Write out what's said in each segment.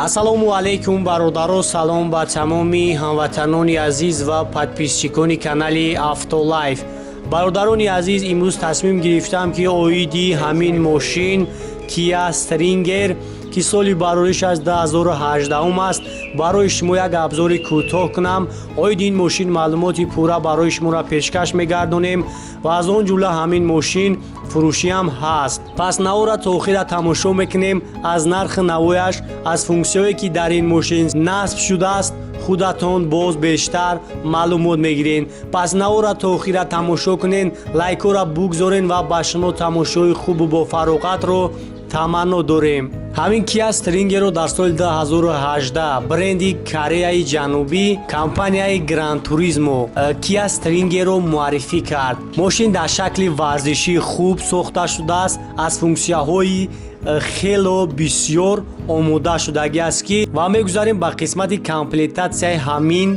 Ассалому алайкум, бародаро, салом ба тамоми ҳамватанони азиз ва подписчикони канали Автолайф. Бародарони азиз, имрӯз тасмим гирифтам, ки оиди ҳамин мошин Kia Stinger, ки соли барориш аз 2018 аст, барои шумо як обзори кӯтоҳ кунам. Оиди ин мошин маълумоти пурра барои шуморо пешкаш мегардонем ва аз он ҷумла ҳамин мошин фурӯшиам ҳаст. Пас навора то охира тамошо мекунем. Аз нархи навояш, аз функсияое, ки дар ин мошин насб шудааст, худатон боз бештар маълумот мегирен. Пас навора то охира тамошо кунен, лайкҳоро бугзорен ва ба шумо тамошои хубу бофароғатро таманно дорем. Ҳамин Kia Stinger-ро дар соли 2018 бренди Кореяи Ҷанубӣ, компанияи Grand Turismo, Kia Stinger-ро муаррифӣ кард. Мошин дар шакли варзишӣ хуб сохта шудааст, аз функсияҳои хело бисёр омода шудагӣ аст, ки ва мегузарем ба қисмати комплектатсияи ҳамин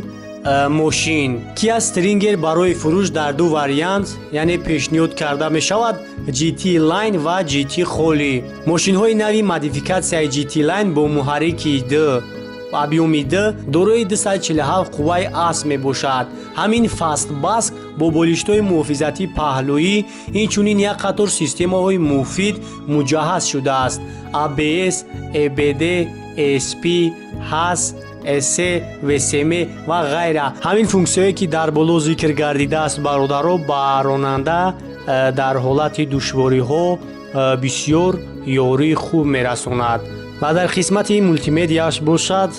мошин. Kia Stinger барои фурӯш дар ду вариант, яъне, пешниҳод карда мешавад: GT Line ва GT холӣ. Мошинҳои нави модификатсияи GT Line бо муҳаррики д объёми д дорои 247 қувваи асп мебошад. Ҳамин фастбак бо болиштҳои муҳофизатии паҳлӯӣ, инчунин як қатор системаҳои муфид муҷаҳҳаз шудааст: ABS, EBD, ESP, HAS, ESC, VCM ва ғайра. Ҳамин функсияое, ки дар боло зикр гардидааст, бародаро, ба ронанда дар ҳолати душвориҳо бисёр ёрии хуб мерасонад. Ва дар қисмати мултимедиаш бошад,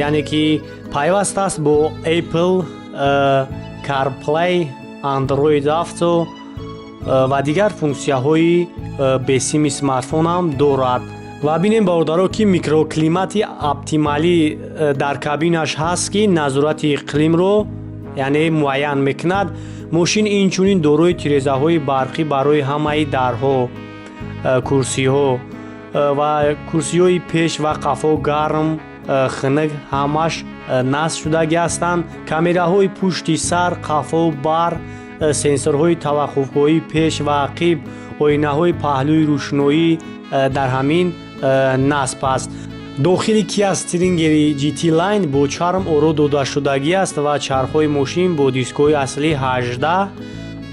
яъне ки пайваст аст бо Apple CarPlay, Android Auto ва дигар функсияҳои бесими смартфонам дорад. Ва бинем, бародаро, ки микроклимати оптималӣ дар кабинаш ҳаст, ки назорати иқлимро, яъне, муайян мекунад. Мошин инчунин дорои тирезаҳои барқӣ барои ҳамаи дарҳо, курсиҳо ва курсиҳои пеш ва қафо, гарм, хунук, ҳамаш насб шудагӣ ҳастанд. Камераҳои пушти сар, қафо, бар, сенсорҳои таваққуфгоҳии пеш ва ақиб, оинаҳои паҳлӯи рӯшноӣ дар ҳамин насб аст. Дохили Kia Stinger GT Line бо чарм оро додашудагӣ аст ва чархҳои мошин бо дискҳои аслии 18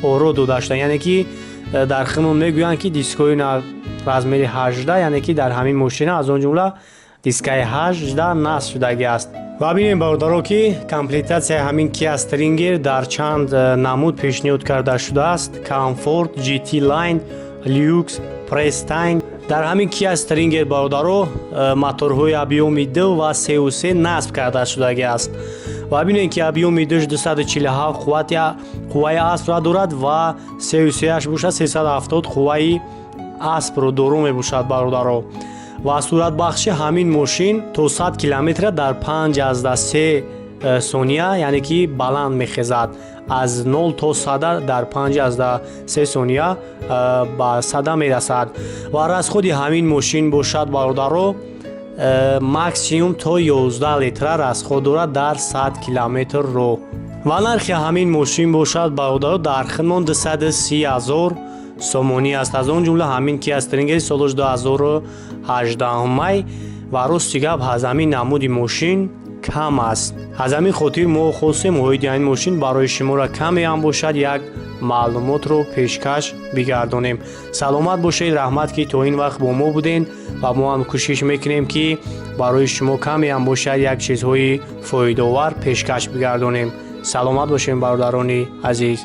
оро дода шуданд, яъне ки дар химон мегӯянд, ки дискҳои размери 18, яъне ки дар ҳамин мошина аз он ҷумла дискаи 18 насб шудагӣ аст. Ва бинем, бародаро, ки комплектатсияи ҳамин Kia Stinger дар чанд намуд пешниҳод карда шудааст: Comfort, GT Line, Lux, Prestine. Дар ҳамин Kia Stinger, бародаро, моторҳои объёми д ва сеу се насб карда шудагӣ аст. Ва бинем, ки объёми дш 247 қувваи аспро дорад ва сеу сеаш бошад, 370 қувваи аспро доро мебошад, бародаро. Ва суръатбахши ҳамин мошин то 100 километра дар 5,3 сония, яъне ки баланд мехезад. Аз 0 то 100 дар 5,3 сония ба сада мерасад. Ва расходи ҳамин мошин бошад, бародаро, максимум то 11 литра расход дорад дар 100 километр роҳ. Ва нархи ҳамин мошин бошад, бародаро, дар хидмон 230 ҳазор сомонӣ аст. Аз он ҷумла ҳамин Kia Stinger солош 2018 май. Ва рости гап, аз ҳамин намуди мошин кам аст. Аз ҳамин хотир мо хостем оиди ҳамин мошин барои шуморо камеам бошад як маълумотро пешкаш бигардонем. Саломат бошед, раҳмат, ки то ин вақт бо мо будем ва мо ҳам кӯшиш мекунем, ки барои шумо камеам бошад як чизҳои фоидаовар пешкаш бигардонем. Саломат бошем, бародарони азиз.